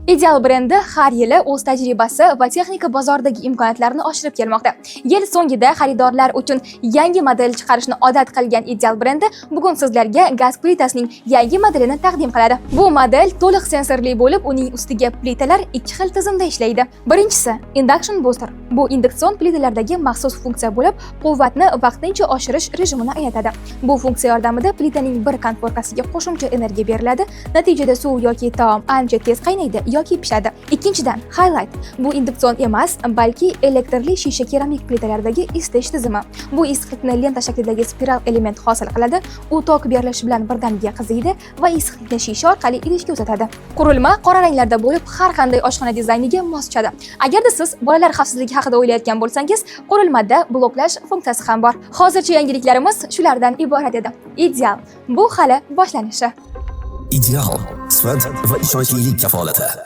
Ideal brendi har yili o'z tajribasi va texnika bozoridagi imkoniyatlarini oshirib kelmoqda. Yil so'ngida xaridorlar uchun yangi model chiqarishni odat qilgan Ideal brendi bugun sizlarga gaz plitasining yangi modelini taqdim qiladi. Bu model to'liq sensorli bo'lib, uning ustiga plitalar ikki xil tizimda ishlaydi. Birinchisi Induction Booster. Bu induksion plitalardagi maxsus funksiya bo'lib, quvvatni vaqtincha oshirish rejimini anglatadi. Bu funksiya yordamida plitaning bir konforkasiga qo'shimcha energiya beriladi, natijada suv yoki taom ancha tez qaynaydi yoki pishadi. Ikkinchidan, Highlight. Bu induksion emas, balki elektrli shisha keramik plitalardagi isitish tizimi. Bu issiqlikni lenta shaklidagi spiral element hosil qiladi. U tok berilishi bilan birdaniga qiziydi va issiqlikni shisha orqali idishga uzatadi. Qurilma qora ranglarda bo'lib, har qanday oshxona dizayniga mos tushadi. Agarda siz bolalar xavfsizligi haqida o'ylayotgan bo'lsangiz, qurilmada bloklash funksiyasi ham bor. Hozircha yangiliklarimiz shulardan iborat edi. Ideal. Bu hali boshlanishi. Ideal sifat va ishonchlilik kafolati.